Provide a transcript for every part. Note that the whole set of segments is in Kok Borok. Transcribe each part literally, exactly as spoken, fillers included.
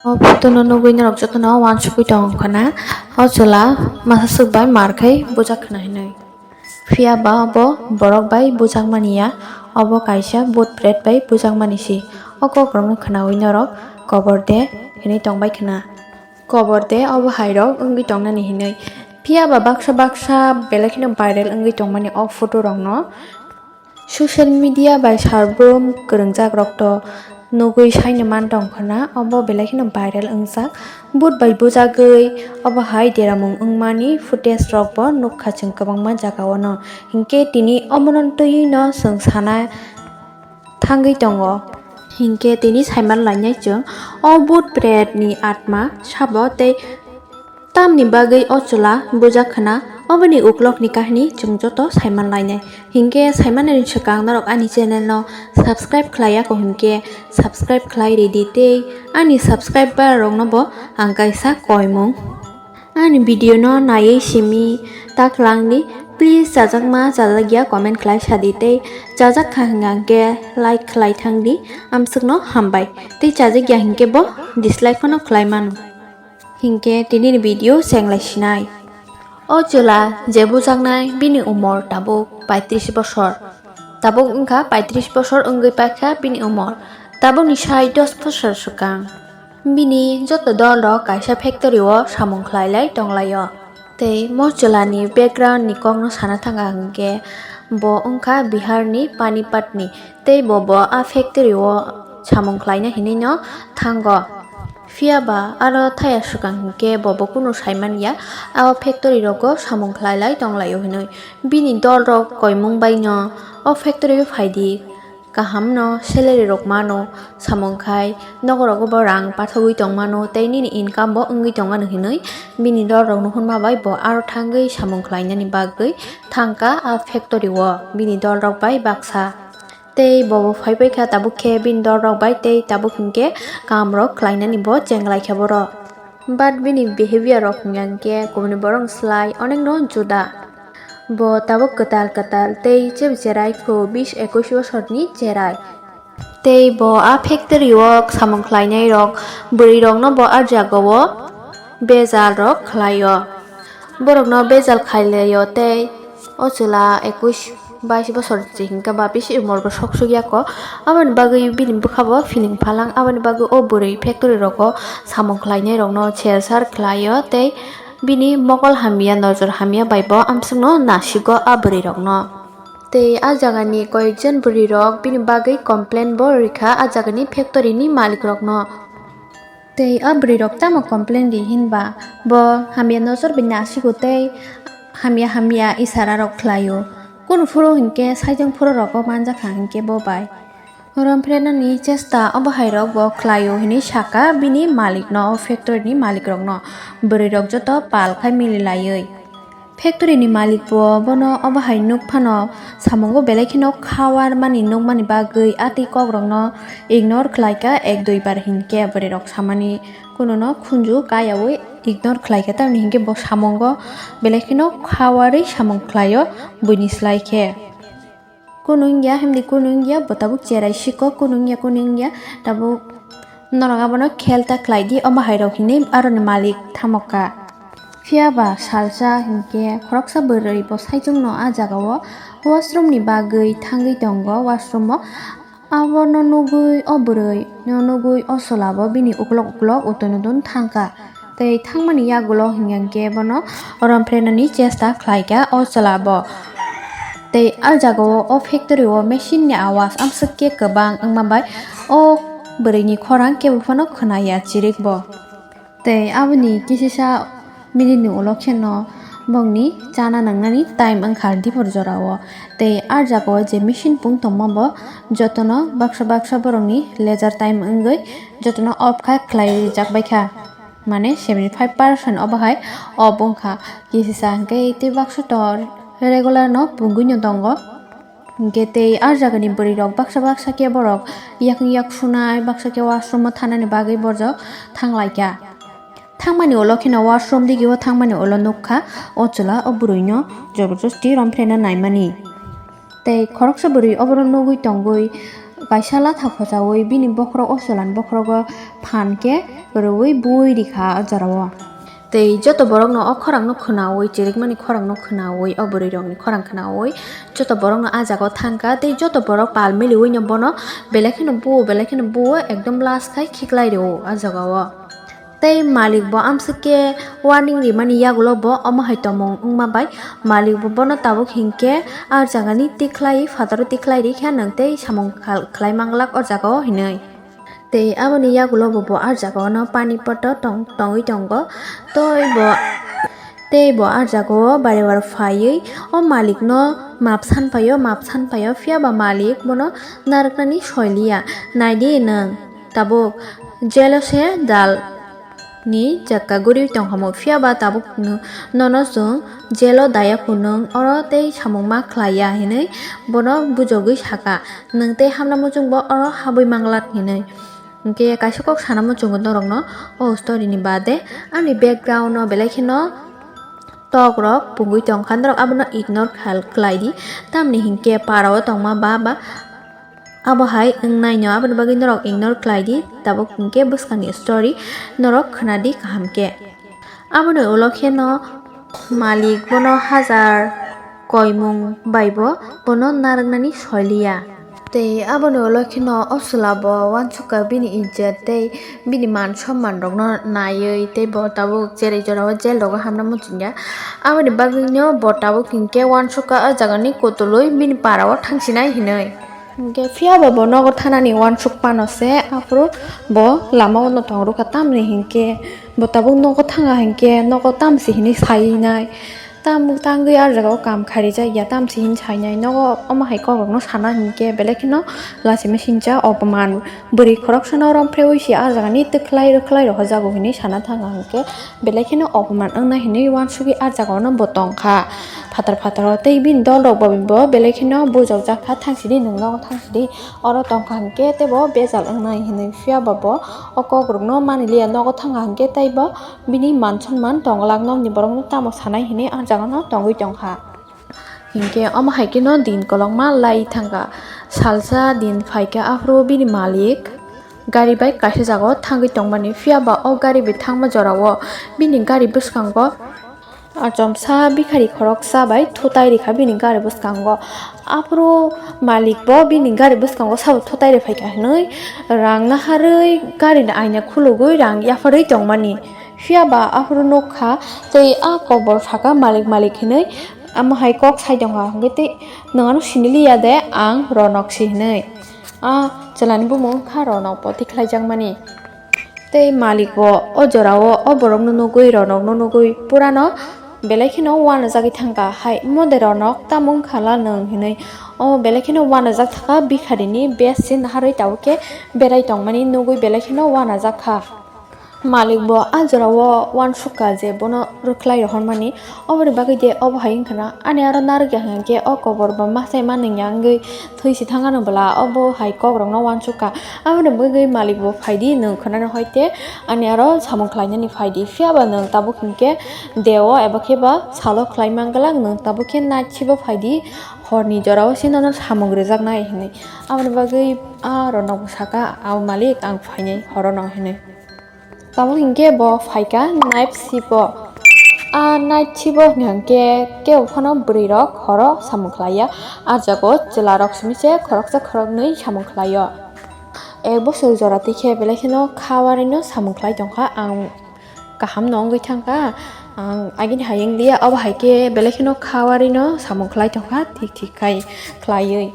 O photo no nugwi norok jotono uansugwi tongo khna, o chwla masa swk bai mar khai bujak khna hinwi. Phiya ba bo borok bai bujak mani ya, obo kaisa bhut pret bai bujak mani si. O kok rok no khnaui norok kobor de hinwi tong bai khna. Kobor de obo hai rok wngwi tong nani hinwi. Phiya ba baksa baksa belai kheno viral wngwi tong mani o photo rok no. Social media bai sarbrum kwrwngjak rok to nugwi saino man tong khna, obo belai kheno viral wngjak. Bhut bai bujagwi obo hai deramung wngmani footage rok bo nukha chwng kwbangma jaga o no. Hinkhe tini omono twiwi no chwng sana thangwi tongo. Hinkhe tini saiman lainai chwng o bhut pret ni atma sabo tei tamni bagwi o chwla bujak khna, oboni uklok ni kahini chwng joto saiman lainai. Hinkhe saimanani swkang norok ani channel no subscribe khlai ya ko hinkhe subscribe khlai ridi tei ani subscriber rok no bo ang kaisa koimung. Ani video no naiwi simi ta khwlangdi, please chajakma chajakya comment khlai sadi tei chajak kha hwnkha hwnkhe like khlai thangdi, amswkno hambai tei chajakya hinkhe bo dislike phano khlai mano. Hinkhe tinini video chenglai sinai. O chwla je bujaknai bini umor tabuk paitris bosor. Tabuk wngkha paitris bosor wngwi paikha bini umor. Tabukni sai dos bosor swkang bini joto dolrok kaisa factory o samung khlailai tonglaio. Tei mo chwlani background ni kokno sana thangkha hwnkhe bo wngkha Bihar ni Panipat ni tei bo bo a factory o samung khlaina hinwi no thango. Phiya ba aro thaya swkang hinkhe bo bo kunu saimanya, a o factory rogo samung khlailai tonglaio hinwi. Bini dolrok koimung bai no o factory o phaidi. Kaham no salary rok mano, samung khai nogo rogo bo rang pathogwi tong mano tei nini income bo wngwi tong mano hinwi bini dol rok no hwnma bai bo aro thangwi samung khlai nani bagwi thangkha a factory o bini dol rok bai baksa. Tei bo bo phai pai kha tabuk khe bini dol rok bai tei tabuk hinkhe kam rok khlai nani bo chenglai kha borok. But bini behavior rok hwnkha hinkhe kubuni borok ni slai onek no juda. Bo tabuk kwtal kwtal tei chebwi cherai kho, bis ekush bosor ni cherai. Tei bo a factory o samung khlainai rok, bwrwi rok no bo a jaga o bejal rok khlai o. Borok no bejal khlai lai o tei o chwla ekush bais bosor se hinkhe ba bisi umor bo sok sok ya kho. Aboni bagwi bini bwkha bo feeling phalang, aboni bagwi o bwrwi factory rogo samung khlainai rokno ser sar khlai o tei bini mokol hamya, nojor hamya bai bo amswkno nasigo a bwrwi rokno. Tei a jagani koyekjon bwrwi rok bini bagwi complain bo rikha a jagani factory ni malik rokno. Tei a bwrwi rok tamo complain ri hinba bo hamya nojor bai nasigo tei hamya hamya isara rok khlai o. Kunu phuru hinkhe saijwng phuru rogo manjakha hinkhe bo bai. Romphrenani chesta obo hai rok bo khlai o hinwi saka bini malik no, o factory ni malik rok no. Bwrwi rok joto pal khai mili laiwi. Factory ni malik bo bono obo hai nuk phano samungo belai kheno kha warmani nukmani bagwi a twi kok rokno ignore khlai kha ek dui bar hinkhe bwrwi rok samani kununo khunju kayaui ignore khlai kha tamni hinkhe bo samungo belai kheno kha warwi samung khlai o buini slai khe. Kunu wngya himdi kunu wngya bo tabuk cherai siko kunu wngya kunu wngya tabuk norok abono khel ta khlai di omo hai rok hinwi aroni malik thamok kha. Phiya ba salsa hinkhe khoroksa bwrwi bo saichung no a jaga o washroom ni bagwi thangwi tongo washroom o. Abono nugwi o bwrwi no nugwi o chwla bo bini uklok uklok utun utun thangkha. Tei thangmani yagulo hinkhe bono romphrenani chesta khlaikha o chwla bo. Tei a jaga o, o factory o machine ni awaaz amswk khe kwbang wngma bai o bwrwi ni khorang kebo phano khwnaya chirik bo. Tei aboni kisisa minute ni ulo kheno bongni chana nangnani time wngkha dipor jora o. Tei a jaga o je machine pung tongma bo jotono baksa baksa borokni leisure time wngwi jotono off kha khlai rijak bai kha. Mane seventy five percent obo hai off wngkha. Kisisa hinkhe tei baksa to regular no pungwi no tongo. Hinkhe tei a jagani bwrwi rok baksa baksa khe borok yakung yak sunai baksa khe washroom o thanani bagwi borok thanglaikha. Thangmani ulo kheno washroom digi o thangmani ulo nukha o chwla o bwrwi no joborjosti romphre na naimani. Tei khoroksa bwrwi obono nugwi tongwi Kaisa latha khochaui bini bokhorok o chwlani bokhorogo phan khe rwui bui rikha o jorao. Tei joto borokno o khorangno khwnaui, chirikmani khorangno khwnaui, o bwrwirokni khorang khwnaui joto borokno ah jagao thangkha. Tei joto borok pal miliui no bono belai kheno buo, belai kheno buo, ekdom last khai khiklai rwo ah jagao. Tei malik bo amswk khe warning rimani yagulo bo omo hai tongmung wngma bai malik bo bono tabuk hinkhe ah jagani tikhlai, phataro tikhlai rikha nwng tei samung khal-, khlai manglak o jagao hinwi. Tei aboni yagulo bo, bo ah jagao no pani poto tong-, tongwi tongo. Tei bo, tei bo ah jagao bare bare phaiwi o malik no map san phaio, map san phaio, phiya ba malik bono narwknani soiliya. Naidi nwng tabuk jelo se dal ni jakka guriwi tongkhamu, phiya ba tabuk no-, nono chwng jelo daya phunung oro tei samung ma khlaiya hinwi bono bujogwi saka. Nwng tei hamna muchung bo oro habwi manglak hinwi. Hinkhe kaisa kok sana muchungo norokno o story ni bade ani background no belai kheno tok rok pungwi tongkha, norok abono ignore khal-, khlai di. Tamni hinkhe para o tongma ba, ba abo hai wngnai no, aboni bagwi norok ignore khlai di. Tabuk hinkhe bwskangni story norok khwna di kaham khe. Aboni ulo kheno malik bono hajar koimung bai bo bono narwknani soiliya. Tei aboni ulo kheno o chwla bo uansukha bini ijjat tei bini man somman rokno naiwi, tei bo tabuk cherwi jorao jel rogo hamna muchungya. Aboni bagwino bo tabuk hinkhe uansukha o jagani kutulwi bini para o thangsinai hinwi. Hinkhe phiya ba bo nogo thanani uansuk phano se, aphuru bo lama o no tong rwkha, tamni hinkhe bo tabuk nogo thanga hinkhe nogo tamsi hinwi sainai. Tam tangwi ah jagao kam kharijak ya, tamsi hin sainai nogo, omo hai kok rokno sana hinkhe belai kheno lachima sincha opoman. Bwrwi khoroksano romphreui se ah jagani twkhlai rwkhlai rohorjago hinwi sana thanga hinkhe belai kheno opoman wngnai hinwi uansugwi ah jagao no bo tongkha. Phatar phatar o tei bini dol rok bo, bo belai kheno bujokjak kha, thangsidi nwng nogo thangsidi, oro tongkha hinkhe teibo bejal wngnai hinwi, phiya ba bo o kok rokno manliya, nogo thangkha hinkhe teibo bini man sonman tongwlak nokni borokno tamo sanai hinwi ah jagano tongwi tongkha. Hinkhe omo hai kheno din kolokma lai thangkha. Salsa din phaikha, aphuru bini malik gari bai kaisa jagao thangwi tongmani, phiya ba o gari bai thangma jorao bini gari bwskango achomsa bikhari khoroksa bai thutai rikha bini gari bwskango. Aphuru malik bo bini gari bwskango sabo thutai riphaikha hinwi rang naharwi garini aina khulugwi rang yapharwi tongmani. Phiya ba aphuru nukha tei a kobor saka malik malik hinwi, amo hai kok sai tongkha hinkhe tei nwng ano siniliya de ang Ronok si hinwi. A chwlani bumung wngkha Ronok bo tikhlaijakmani. Tei malik bo o jorao o borokno nugwi, Ronokno nugwi purano belai kheno uanajagwi thangkha hai, "Mode Ronok, tamo wngkha la nwng?" hinwi. O belai kheno uanajak thangkha, bikharini best se naharwi tabuk khe berai tongmani nugwi belai kheno uanajak kha. Malik bo a jorao uansukha je bono rwkhlai rohormani, oboni bagwi de obo hai wngkhana, ani aro narwkya hwnkhe o kobor bo masa manwngya wngwi thwi si thangano bwla, obo hai kokrokno uansukha. Aboni bagwi malik bo phaidi nwng khwnano hoite ani aro samung khlainani phaidi, phiya ba nwng tabuk hinkhe deo eba khe ba salo khlai manglak, nwng tabuk khe night shift o phaidi, horni jorao se nono samung rwjaknai hinwi. Aboni bagwi a Ronok bo saka, "Ao malik, ang phainai horono," hinwi. Tabuk hinkhe bo phaikha night shift o. A night shift o hwnkhe kebo phano bwrwi rok horo samung khlaiya. A jago chwla rok simi se khoroksa khoroknwi samung khlaio. Ek bosor jora twi khe belai kheno kha warwi no samung khlai tongkha. Ang kaham no wngwi thangkha. Ang agini hai wng liya, obo hai khe belai kheno kha warwi no samung khlai tongkha, thik thik khai khlaiwi.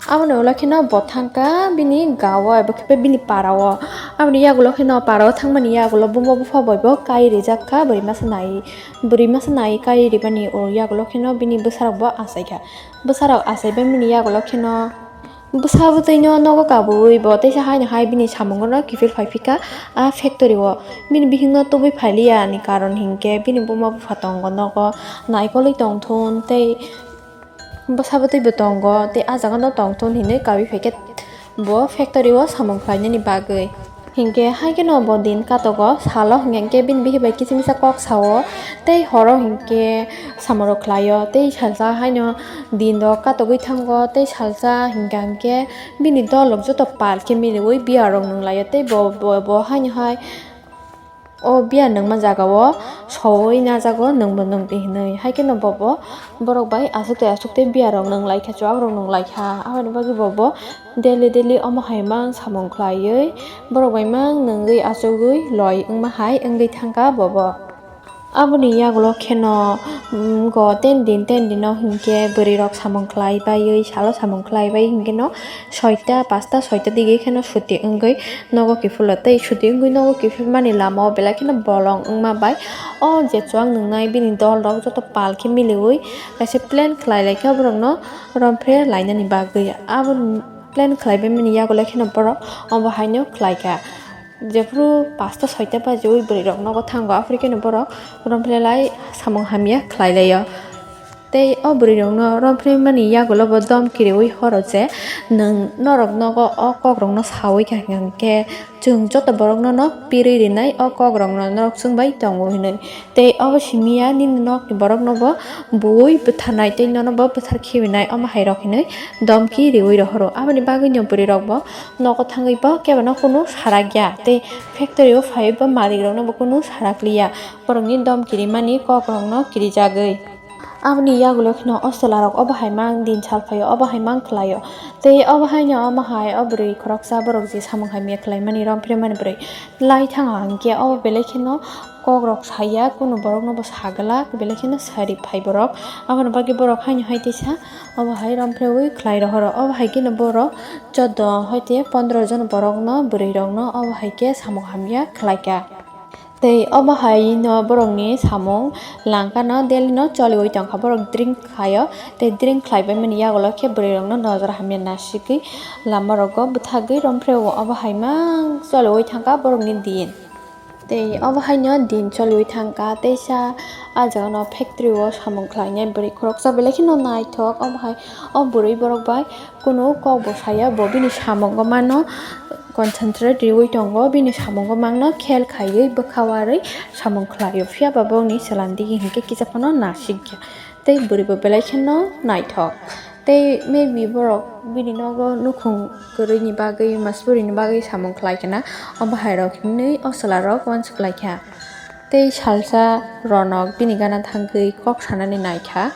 Aboni ulo kheno bo thangkha bini gao eba khe bini para o. Aboni yagulo kheno para o thangmani yagulo buma bupha bai bo kai rijak kha, bwrwi masa nai, bwrwi masa nai kai ribani yagulo kheno bini bwsarok bo achaikha. Bwsarok achaibaimani yagulo kheno bwsa bwtwi no nogo kabui bo teisa haino hai bini samungo no kiphil phaiphikha a factory o. Bini bihik no tubui phailiya ni karon hinkhe bini buma bupha tongo nogo, naikolwi tongthun tei bwsa bwtwi bo tongo tei ah jaga no tongthun hinwi kabui phaikhe bo factory o samung khlainani bagwi. Hinkhe hai kheno bo din katogo, salo hinkhe bini bihik bai kisa misa kok sao, tei horo hinkhe samung rok khlaio, tei salsa haino din rok katogwi thango, tei salsa hinkha hinkhe bini dol rok joto pal khe miliwi biya rok nung laio, tei bo, bo, bo haino hai o biya nungma jaga o soui najago, nwngbo nwng di hinwi. Hai kheno bo, bo borok bai aswk tei aswk tei biya rok nung lai kha, chuak rok nung lai kha, aboni bagwi bo, bo daily daily omo hai mang samung khlaiwi borok bai mang nungwi achugwi loi wngma hai wngwi thangkha bo, bo. Aboni yagulo kheno, mm, go ten din, ten dino hinkhe bwrwi rok samung khlai baiwi, salo samung khlai bai hinkhe no soita, pasta, soita dige kheno suti wngwi nogo kiphillo. Tei suti wngwi nogo kiphilmani lama o belai kheno bolong wngma bai o je chuak nungnai bini dol rok joto pal khe miliwi kaisa plan khlai lai kha borok no rompre lainani bagwi. Abo plan khlai bai mani yagulo kheno borok obo haino khlai kha. Jephuru pasta soita bajiwi bwrwi rok nogo thango, aphuru kheno borok rompre lai samung hamya khlai laio. Tei o bwrwi rokno rompre mani yagulo bo dom kiriwi horo je, "Nwng norok nogo o kok rokno sawi kha hinkhe chwng joto borok nono pirwi rinai o kok rokno norok chwng bai tongo," hinwi. Tei obo simi ya nini nokni borok no bo buwi bwtharnai tei nono bo bwthar khibi nai, omo hai rok hinwi domki riwi rohoro. Aboni bagwi no bwrwi rok bo nogo thangwi bo kebo no kunu sarak ya tei factory o phaiwi bo malik rok no bo kunu sarak liya, borok ni domki rimani kok rok no kirijagwi. Aboni yagulo kheno o chwla rok obo hai mang din sal phaio, obo hai mang khlaio. Tei obo hai no omo hai o bwrwi khoroksa borok je samung hamya khlai mani rompre mani bwrwi lai thang o hinkhe obo belai kheno kok rok saya, kunu borok no bo sa glak, belai kheno sari phai borok. Aboni bagwi borok haino hai teisa obo hai rompre wi khlai rohoro. Obo hai kheno borok choddo hoite pondro jon borok no, bwrwi rok no obo hai khe samung hamya khlai kha. Tei obo hai no borok ni samung langka no daily no choliwi tongkha, borok drink khaio. Tei drink khlai bai mani yagulo khe bwrwi rok no nojor hamya nasigwi lama rogo bwthagwi rompre o. Obo hai mang choliwi thangkha borok ni din. Tei obo haino din choliwi thangkha, teisa ah jagano factory o samung khlainai bwrwi khoroksa belai kheno naithok. Obo hai o bwrwi borok bai kunu kok bo saya, bo bini samungo mano concentrate riwi tongo, bini samungo mangno khel khaiwi bwkha warwi samung khlaio, phiya ba bongni chwla digi hinkhe kisa phano nasikya. Tei bwrwi bo belai kheno naithok. Tei maybe borok bini nogo nukhung kwrwini bagwi, masburini bagwi samung khlai khna, obo hai rok hinwi o chwla rok uansuk lai kha. Tei salsa Ronok bini gana thangwi kok sanani nai kha.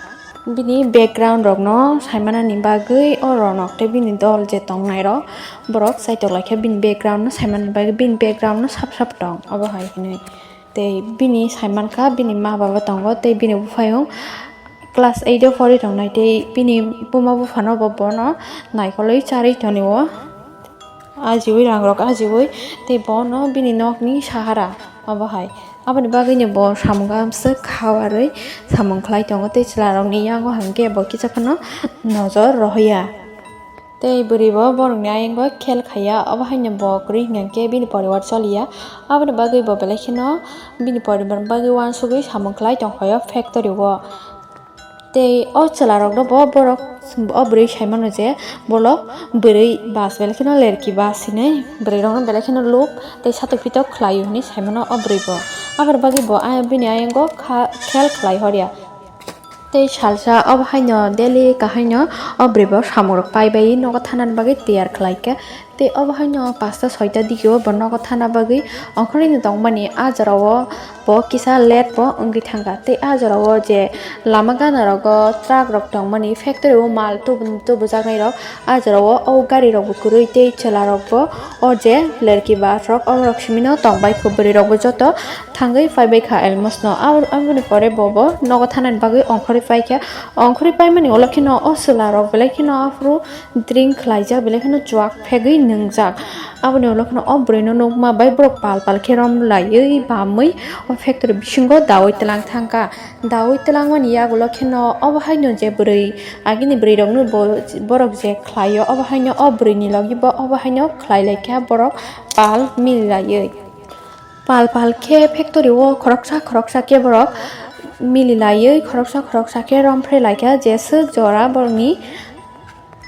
Bini background rokno saimanani bagwi o Ronok tei bini dol je tongnai rok, borok chaitok lai kha bini background no saimanani bagwi, bini background no sap sap tong obo hai hinwi. Tei bini saimankha bini ma baba tongo tei bini buphayung class eight o pori tongnai tei bini buma buphano bo bono naikolwi charwi tonwi o, ajiwi rangrok ajiwi tei bono bini nokni sahara obo hai. Aboni bagwino bo samung amswk kha warwi samung khlai tongo tei chwlarokni yango hinkhe bo kisa phano nojor rohorya. Tei bwrwi bo borokni ayang bo khel khaiya, obo haino bo kwrwi hwnkhe bini poribar choliya. Aboni bagwi bo belai kheno bini poribarni bagwi uansugwi samung khlai tongkhaio factory o. Tei o chwla rokno bo borok, o bwrwi saimano je bolok bwrwi bas belai kheno lerki bas hinwi bwrwi rokno belai kheno lob tei satok pitok khlaio hinwi saimano o bwrwi bo. Aboni bagwi bo bini ayang o khel khlai horya. Tei salsa obo haino daily kahaino o bwrwi bo samung rok pai bai nogo thanani bagwi tiyar khlai kha. Tei obo haino pasta soita digi o bo nogo thana bagwi ongkhorwi no tongmani ah jora o bo kisa late bo wngwi thangkha. Tei ah jora o je lama gana rogo truck rok tongmani factory o mal tubu tubujaknai rok ah jora o, o gari rok bo kwrwi tei chwla rok bo o je lerki bus rok oborok simi no tongbai kho, bwrwi rok bo joto thangwi phaibai kha almost no. Abo-, aboni pore bo bo nogo thanani bagwi ongkhorwi pai kha. Ongkhorwi paimani ulo kheno o chwla rok belai kheno aphuru drink khlaijak, belai kheno chuak phegwi nwngjak. Aboni ulo kheno o bwrwi no nukma bai borok pal pal khe rom laiwi bamwi o factory bisingo daui twlang thangkha. Daui twlangmani yagulo kheno obo haino je bwrwi agini bwrwi rokno bo-, borok je khlaio obo haino o bwrwini logi bo obo haino khlai lai kha borok pal mili laiwi. Pal pal khe factory o khoroksa khoroksa khe borok mili laiwi khoroksa khoroksa khe rom phre lai kha, jeswk jora borokni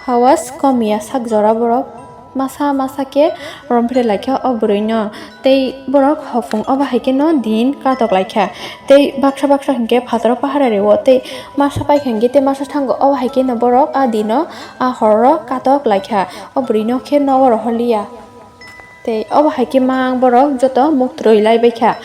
hawas kom ya sak jora borok Masa masa khe romphre laikha o bwrwino, tei borok hopung obo hai kheno din katok laikha. Tei baksa baksa hinkhe phataro pahara reo, tei masa paikha hinkhe tei masa thango obo hai kheno borok a dino a horo katok laikha. O bwrwino khe nogo rohorliya. Tei obo hai khe mang borok joto muk twrwi lai baikha.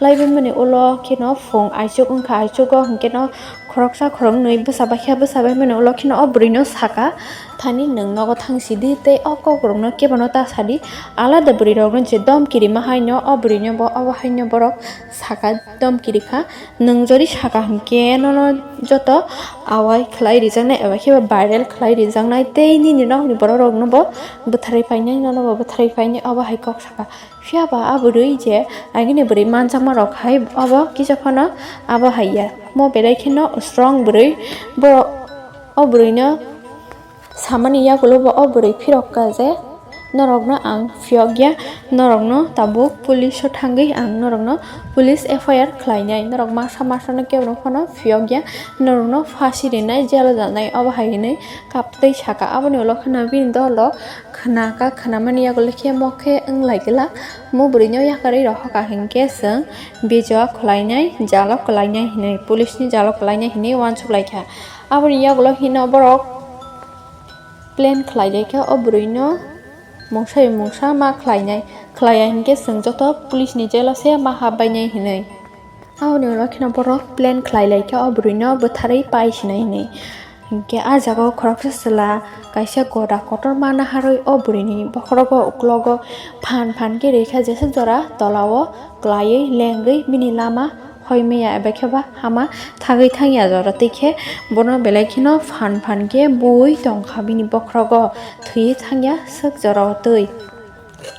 Lai baimani ulo kheno phung aichuk wngkha, aichugo hinkhe no khoroksa khoroknwi bwsa baikha, bwsa baimani ulo kheno o bwrwino saka, "Thani nwng nogo thang sidi tei o kokrokno kebano ta sadi." Alada bwrwirokno je domki rima haino o bwrwino bo obo haino borok saka, domki rikha. Nwng jodi saka hinkhe nono joto awai khlai rijaknai eba khe viral khlai rijaknai tei nini nokni borok rokno bo bwtharwi painai, nono bo bwtharwi painai, obo hai kok saka. Phiya ba a bwrwi je agini bwrwi manjakma rok hai obo kisa phano abo hai ya. Mo belai kheno strong bwrwi, bo o bwrwino samani yagulo bo o bwrwi phirok ka je, "Norokno ang phiyok ya, norokno tabuk police o thangwi ang norokno police F I R khlainai, norok masa masa no kebo phano phiyok ya, norokno phasi rinai, jail o janai," obo hai hinwi kaptwi saka. Aboni ulo kheno bini dolo khna ka, khna mani yagulo khe mo khe wng lai glak, mo bwrwino yakarwi rohor ka hinkhe chwng bijo khlainai, jail o kwlainai hinwi, police ni jail o kwlainai hinwi uansuk lai kha. Aboni yagulo hino borok plan khlai lai kha o bwrwino mungsa bai mungsa ma khlainai, khlaiya hinkhe chwng joto police ni jail o se ma hap bainai hinwi. Aboni ulo kheno borok plan khlai lai kha o bwrwino bwtharwi pai sinai hinwi. Hinkhe a jaga o khoroksa chwla kaisa goda kotor ma naharwi o bwrwini bokhorogo uklogo phan phan khe rikha, jeswk jora tola o kwlaiwi lengwi bini lama hoi maya eba khe ba hama thagwi thangya jora tei khe bono belai kheno phan phan khe bui tongkha bini bokhorogo, thwiwi thangya swk jora o twi.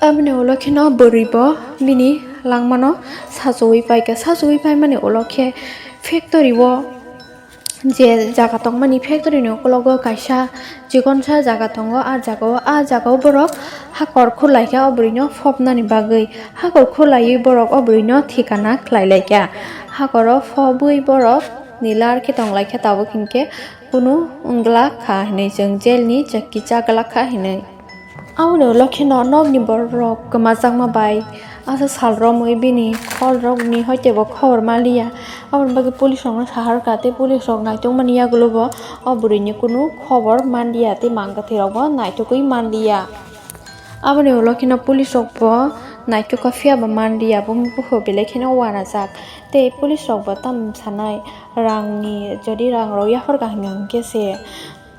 Aboni ulo kheno bwrwi bo bini langmano sachuwi paikha, sachuwi paimani ulo khe factory o je jaga tongmani factory ni ukologo kaisa chikonsa jaga tongo, ah jaga o, ah jaga o borok hakor khurlaikha o bwrwino phobnani bagwi. Hakor khurlaiwi borok o bwrwino thikana khlai laikha. Hakoro phobwi borok nilar khe tonglaikha, tabuk hinkhe kunu wngglak kha hinwi, chwng jail ni chakki cha glak kha hinwi. Aboni ulo kheno nokni borok rok kwmajakma bai asa sal romwi bini hol rokni hoite bo khobor manliya. Aboni bagwi police rokno sahar kha tei police rok naitokmani yagulo bo o bwrwini kunu khobor manliya tei mang kwthwi rok bo naitogwi manliya. Aboni ulo kheno police rok bo naitokha, phiya ba manliya, bo buphuru belai kheno uanajak. Tei police rok bo tamo sanai, rangni, jodi rang rok yaphar kha hinkhe se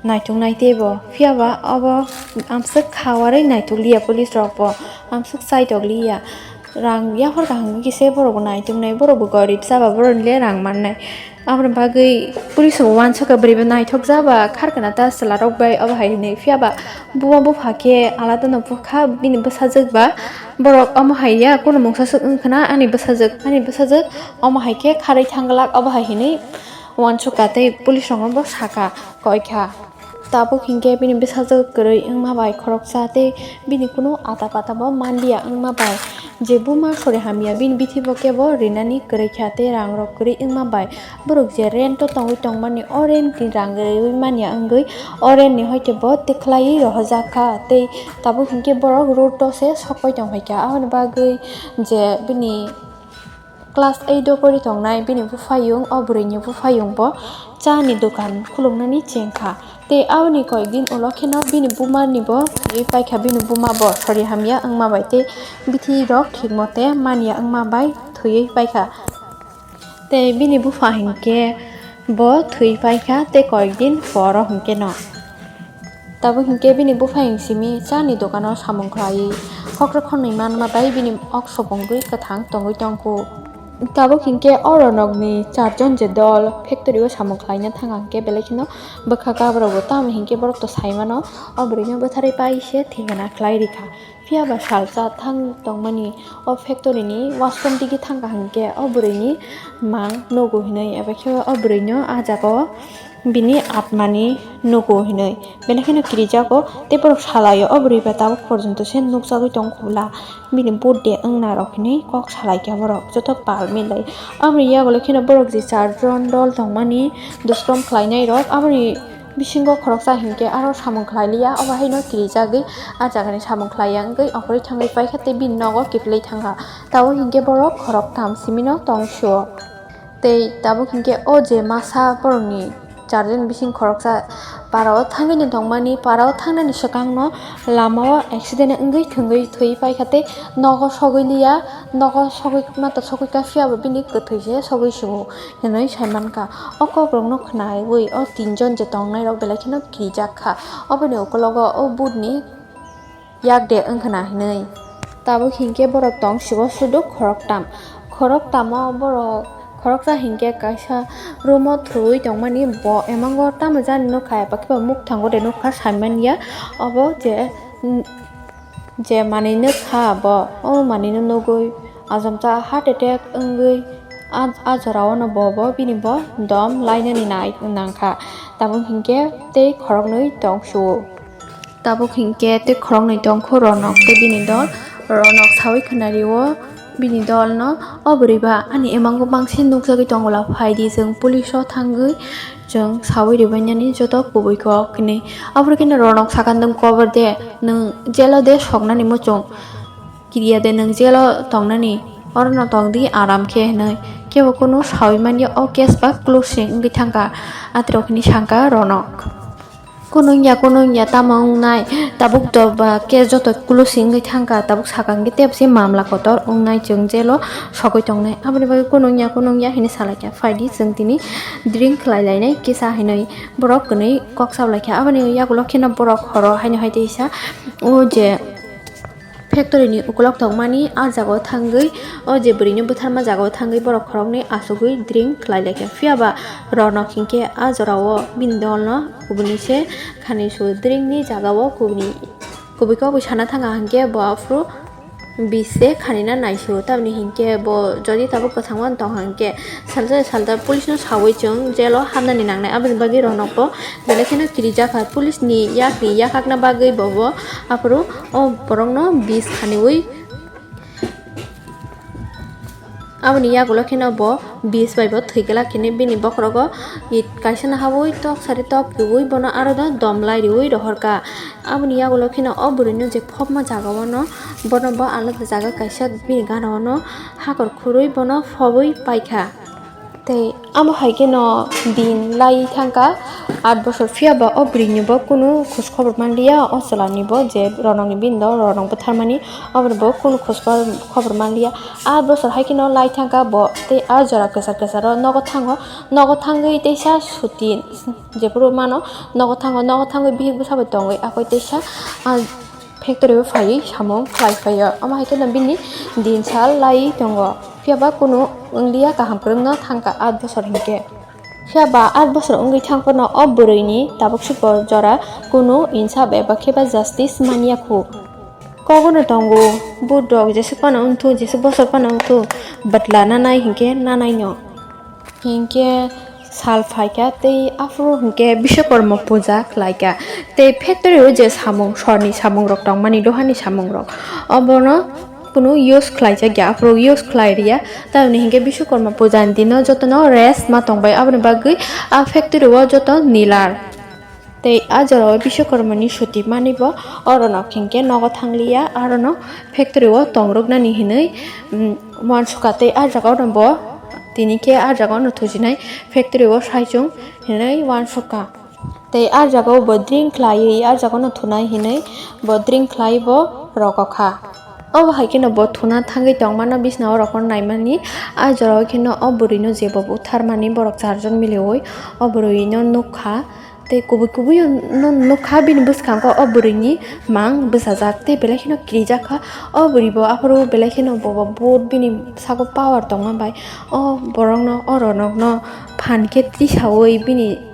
naituknai teibo, phiya ba obo amswk kha warwi naitukliya police rok bo, amswk chaitok liya. Rang yaphar kha hinkhe se borok bo naituknai, borok bo gorib chaba, borok ni le rang mannai. Aboni bagwi police rok uansukha bwrwi bo naithok jaba, kharkana ta chwla rok bai obo hai hinwi, phiya ba buma bupha khe alada no bukha, bini bwsajwk ba borok omo hai ya, kunu mungsa swk wngkhana ani bwsajwk, ani bwsajwk omo hai khe kharwi thang glak, obo hai hinwi uansukha tei police rokno bo sakha, koikha. Tabuk hinkhe bini bwsajwk kwrwi wngma bai khoroksa tei bini kunu ata pata bo manliya wngma bai, je buma sori hamya bini bithi bo kebo rinani kwrwi kha tei rang rok kwrwi wngma bai, borok je rent o tongwi tongmani o rent ni rang kwrwi manya wngwi o rent ni hoite bo tikhlaiwi rohorjak kha tei tabuk hinkhe borok road o se sokpai tongphai kha, aboni bagwi je bini class eight o pori tongnai bini buphayung, o bwrwini buphayung bo cha ni dokan khuluknani chengkha. Tei aboni koyekdin ulo kheno bini buma ni bo thwiwi paikha, bini buma bo sori hamya wngma bai tei bithi rok thik mote manya wngma bai thwiwi paikha. Tei bini bupha hinkhe bo thwi paikha tei koyekdin poro hinkhe no. Tabuk hinkhe bini buphayung simi chani dokano samung khlaiwi khokra khornwi manma bai bini ok sopongwi kwthang tongwi tongkhu. Tabuk hinkhe o ronokni charjon je dol factory o samung khlaina thang hinkhe belai kheno bwkha kabrok bo, tamo hinkhe borok to saimano o bwrwino bwtharwi pai se thikana khlai rikha. Phiya ba salsa thang tongmani o factory ni washroom digi thangkha hinkhe o bwrwini mang nugo hinwi, eba khe o bwrwino ah jaga o bini atmani nugo hinwi. Belai kheno kirijago tei borok salaio, o bwrwi ba tabuk porjonto se nukjagwi tongkha bwla, bini birthday wngna rok hinwi kok salaikha borok joto pal milai. Aboni yagulo kheno borok je charjon dol tongmani duskam khlainai rok, aboni Bisingo khoroksa hinkhe aro samung khlai liya, obo haino kirijagwi ah jagani samung khlai ya wngwi okhorwi thangwi paikha tei bini nogo kiphilwi thangkha. Tabuk hinkhe borok khoroktham simino tong suo. Tei tabuk hinkhe o je masa borokni charjon bising khoroksa parao thangwi tongmani, parao thangnani swkangno lamao accident wngwi thwngwi thwi paikha tei nogo sogwi liya, nogo sogwi mata sogwi kha, phiya bo bini kwthwi se sogwi suo hinwi sai mankha. O kokrokno khwnaiwi o tinjon je tongnairok belai kheno kirijak kha. Oboni ukologo o butni yak de wngkhwna hinwi. Tabuk hinkhe borok tong sigo sudu khoroktam. Khoroktamo borok khoroksa hinkhe kaisa room o thwrwi tongmani, bo emango tamo jani nukha, eba khe ba mukthango de nukha saimanya. Obo je, je manwi nukha bo, o manwino nugwi ajamsa heart attack wngwi a, a jorao no bo, bo bini bo dom lainani nai nangkha. Tabuk hinkhe tei khoroknwi tong suo. Tabuk hinkhe tei khoroknwi tongkho Ronok tei bini dol. Ronok sawi khwnario bini dolno, "O bwrwi ba, ani emango bangsi nukjagwi tongola, phaidi chwng police o thangwi chwng sawi ribainani joto kubui kok," hinwi. Aphuru kheno Ronok sakha, "Nwng kobor de, nwng jail o de soknani muchung, kiriya de nwng jail o tongnani, orono tongdi aram khe," hinwi. Kebo kunu sawi manya, o case ba closing wngwi thangkha, atrok hinwi sangkha Ronok. Kunu wngya, kunu wngya, tamo wngnai? Tabuk to ba case joto closing wngwi thangkha, tabuk sakang khe tebse mamla kotor wngnai, chwng jail o sogwi tongnai. Aboni bagwi kunu wngya, kunu wngya hinwi salaikha, "Phaidi chwng tini drink khlai lainai kisa," hinwi borok kwnwi kok sa laikha. Aboni yagulo kheno borok horo haino hai teisa o je factory ni ukulok tongmani ah jagao thangwi, o je bwrwino bwtharma jagao thangwi borok khoroknwi achugwi drink khlai laikha. Phiya ba Ronok hinkhe ah jorao bini dolno kubuni se khani su, drink ni jagao kubuni kubui kok bai sana thanga hinkhe bo aphuru bis se khani na naisio, tamni hinkhe bo jodi tabuk kwchangma tong hinkhe salsa salsa police no sawi chwng jail o habnani nangnai, aboni bagwi Ronok bo belai kheno kirijak kha. Police ni yak ni yakhakna bagwi bo, bo aphuru o borokno bis khaniwi, aboni yagulo kheno bo bis bai bo thwi glak hinwi bini bokhorogo it kaisa no habwi tok sari tok riwi bono aro no dom lai riwi rohor kha. Aboni yagulo kheno o bwrwino je phobma jaga o no bono bo alada jaga kaisa bini gana o no hakor khurwi bono phobwi paikha. Tei amo hai kheno din lai thangkha aat bosor, phiya ba o bwrwini bo kunu khoj khobor manliya, o chwla ni bo je Ronok ni bini dol, Ronok bwtharmani, aboni bo kunu khoj khobor manliya. Aat bosor hai kheno lai thangkha bo, tei ah jora kwchar kwcharo nogo thango, nogo thangwi teisa suti jephuru mano nogo thango, nogo thangwi bihik bwsa bai tongwi akoi teisa, ah, factory o phaiwi samung khlai phaio. Omo hai kheno bini din sal lai tongo, phiya ba kunu wngliya, kaham kwrwngno thangkha aat bosor hinkhe. Phiya ba aat bosor wngwi thang phano o bwrwini tabuk siko jora kunu insaf eba khe ba justice manya khu. Kogono tongo, but rok jeswk phano wngthu, jeswk bosor phano wngthu, bwtla nanai hinkhe nanaino. Hinkhe sal phaikha tei aphuru hinkhe Biswakarma puja khlaikha. Tei factory o je samung, sorni samung rok tongmani, lohani samung rok, obono kunu use khlaijakya, aphuru use khlai riya. Tamoni hinkhe Biswakarma puja ni dino jotono rest ma tongbai, aboni bagwi a factory o joto nilar. Tei ah jorao Biswakarmani suti manwi bo orono hinkhe nogo thangliya, arono factory o tongrwknani hinwi, um, uansukha. Tei ah jagao no bo tini khe ah jagao no thujinai factory o saichung hinwi uansukha. Tei ah jagao bo drink khlaiwi ah jagao no thunai hinwi bo drink khlai bo rogokha. Obo hai kheno bo thuna thangwi tongmano, bisna o rokno naimani. Ah jorao kheno o bwrwino jebo butharmani borok charjon miliwi o bwrwino nukha. Tei kubui kubui no nukha, bini bwskango o bwrwini mang bwsajak tei belai kheno kirijak kha. O bwrwi bo aphuru belai kheno bo, bo but bini sago power tongma bai o borokno, o Ronokno phan khe tisawi bini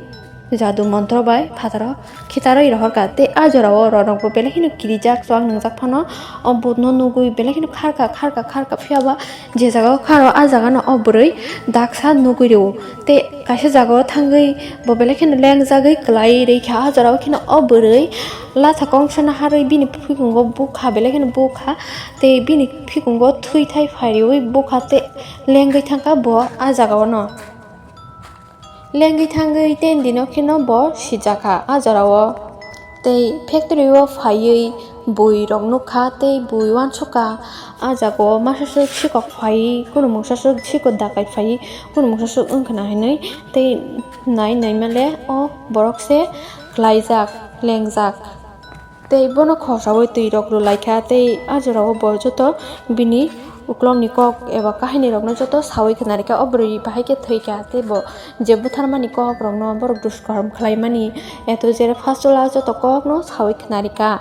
jadu montro bai phataro khitarwi rohorkha. Tei ah jorao Ronok bo belai kheno kirijak, chuak nwngjak phano o butno nugwi belai kheno kharkha, kharkha, kharkha, phiya ba je jagao kharo ah jagano o bwrwi daksa nugwi rwo. Tei kaisa jagao thangwi bo belai kheno lengjagwi kwlai rwikha. Ah jorao kheno o bwrwi latha kongsano harwi bini phikungo bukha, belai kheno bukha. Tei bini phikungo thwi thai phai rwi bukha tei lengwi thangkha bo ah jagaono. Lengwi thangwi ten dino kheno bo sijakha a jorao. Tei factory o phaiwi bui rok nukha tei bui uansukha. A jaga o masa swk sikok phaiwi, kunu mungsa swk sikok dakai phaiwi, kunu mungsa swk wngkhwna hinwi tei nai naimale o borok se klaijak, lengjak. Tei bono khosaui twi rok rwlaikha tei a jorao bo joto bini uklokni kok eba kahinirokno joto saui khwnarikha. O bwrwi bahai khe thwikha tei bo je butharmani kokrokno borok duskaham khlaimani eto jera first o last joto kokno saui khwnarikha.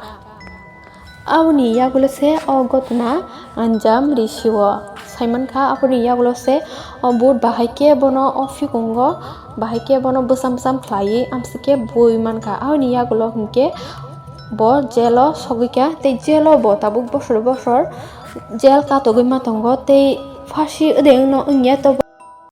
Aboni yagulo se o gotna anjam risio saimankha. Aboni yagulo se o but bahai khe bono o phikungo bahai khe bono bwsam bwsam khlaiwi amsike bui mankha. Aboni yagulo hinkhe bo jail o sogwikha tei jail o bo tabuk bosor bosor jail katogwi ma tongo tei phasi wngya to.